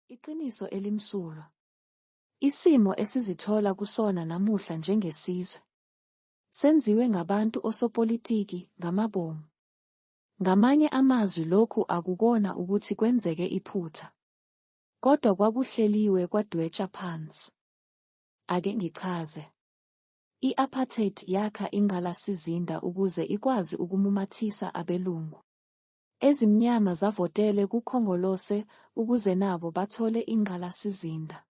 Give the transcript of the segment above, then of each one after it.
Iqiniso elimsulwa. Isimo esizithola kusona namuhla njengesizwe, senziwe ngabantu osopolitiki ngamabomu. Ngamanye amazwi lokhu akukona ukuthi kwenzeke iphutha. Kodwa kwakuhleliwe kwadwetsha phansi. Ake ngichaze. I-apartheid yakha ingqalasizinda ukuze ikwazi ukumumathisa abelungu. Ezimnyama zavotele kuKhongolose ukuze nabo bathole ingqalasizinda.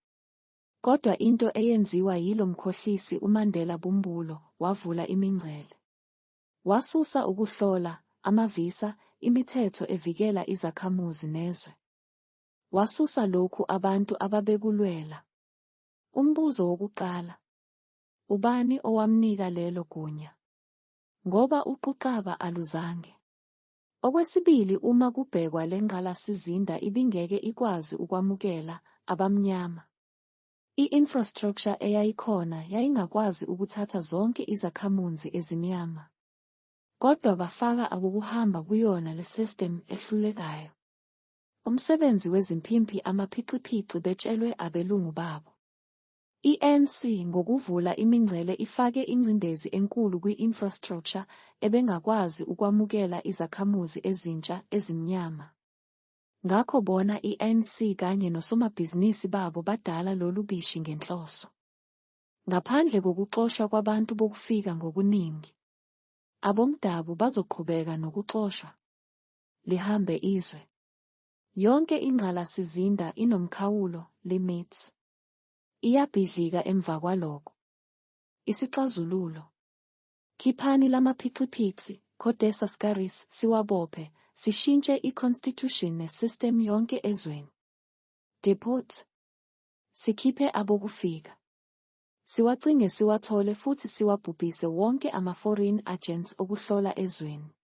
Kodwa into eyenziwa yilo mkhohlisi uMandela Bumbulo, wavula imingcele. Wasusa ukuhlola, ama-visa, imithetho evikela izakhamuzi nezwe. Wasusa lokhu abantu ababekulwela. Umbuzo wokuqala. Ubani owamnika lelo gunya? Ngoba uquqaba aluzange. Okwesibili uma kubhekwa le ngqalasizinda ibingeke ikwazi ukwamukela abamnyama. I-infrastructure eyayikhona yayingakwazi ukuthatha zonke izakhamuzi ezimnyama. Kodwa bafaka abokuhamba kuyona le system ehlulekayo. Umsebenzi wezimpimpi amaphixiphixi betshelwe abelungu babo. I-ANC ngokuvula imingcele ifake ingcindezi enkulu kwi-infrastructure ebengakwazi ukwamukela izakhamuzi ezintsha ezimnyama. Ngakho bona i-ANC kanye nosomabhizinisi babo badala lolu bishi ngenhloso. Ngaphandle kokuxoshwa kwabantu bokufika ngokuningi. Abomdabu bazoqhubeka nokuxoshwa. Lihambe izwe. Yonke ingqalasizinda inomkhawulo, limits. Iyabhidlika emva kwaloko. Isixazululo. Khiphani lamaphixiphixi, CODESA Scaris, siwabophe, sishintshe i-constitution ne-system yonke ezweni. Deport. Sikhiphe abokufika. Siwacinge siwathole futhi siwabhubhise wonke ama-foreign agents okuhlola ezweni.